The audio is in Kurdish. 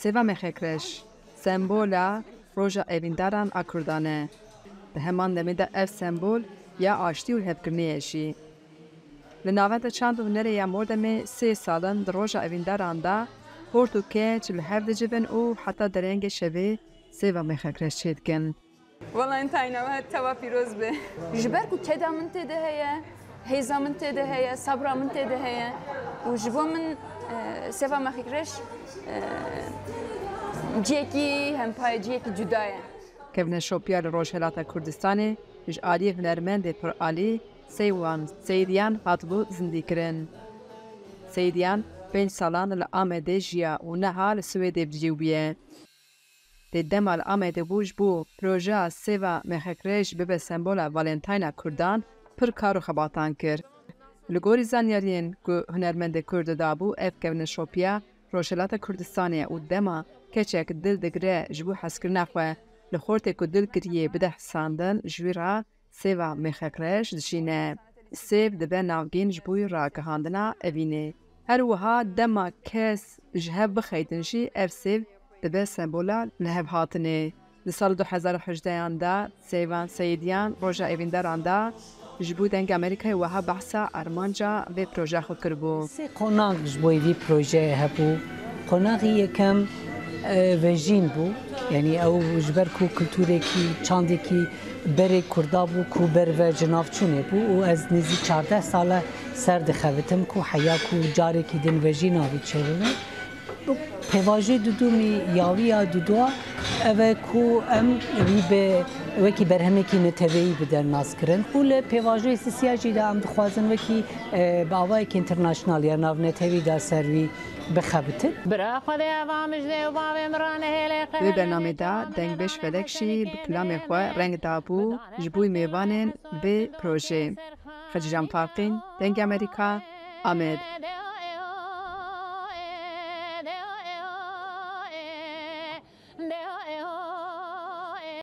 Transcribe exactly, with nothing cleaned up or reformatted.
Sêva Mexekreş, sembola roja evîndaran a Kurdan e. Di heman demê de ev sembol ya aştî û hevkirinê ye jî. Li Navenda Çand û Hunerê ya Mordemê sê sal in di roja evîndaran de xort û keç li hev dicivin û heta derengê şevê sêva Mexekreş çêdikin. Valentine we tewa pîroz be. Ji ber ku keda min tê de heye, hêza min tê de heye, sabra min tê de heye û ji bo min, e, sêva Mexekreş, e, cihekî hempayê, cihekî cuda ye. Kevneşopiya li Rojhilata Kurdistanê ji aliyê hunermendê piralî Seywan Seydiyan hatibû zindîkirin. Seydiyan pênc salan li Amedê jiya û niha li Swêdê bi cî bûye. Lê dema li Amedê bû, ji bo projeya sêva Mexekreş bibe sembola Valentayna Kurdan, pir kar û xebatan kir. Li gorî zanyariyên ku hunermendê Kurd didabû, ev kevneşopiya Rojhilata Kurdistanê ye û dema keçek dil digire ji bo hezkirina xwe, li xortê ku dil kiriye bide hisandin, ji wî re sêva Mexekreş dişîne. Sêv dibe navgîn ji bo ragihandina evînê. Her wiha dema kes ji hev bixeytin jî ev sêv dibe sembola lihevhatinê. Di sala du hezar û hejdehan de Seyvan Seydiyan roja evîndaran de ji bo Dengê Amerîkayê wiha behsa armanca vê proje xwe kiribû. Sê qonax ji bo vî projeyê hebû. Qonaxî yekem, e, vejîn bû. Yanî ew ji ber ku kultûrekî, çandekî berê Kurda bû ku ber ve ji nav çûnê bû û ez nêzî çardeh sal e ser dixebitim ku heya ku carekî din vejîna vî çêbibe. Pêvajoyê dudumî ya wî ya dudoa ev e ku em wî bi wekî berhemekî neteweyî bide naskirin û li pêvajoyê sisiya jî de em dixwazin wekî, e, bi awayekî întêrnasyonal ya navnetewî de ser wî bixebitin. Bira Xwedê eva mijdê û bavê min re nehêlê. Di bernamê de dengbêj Felek jî bi kilamê xwe reng dabû ji bo mêvanên vê projê. Xecîcan Farqîn, Dengê Amerîka, Amed.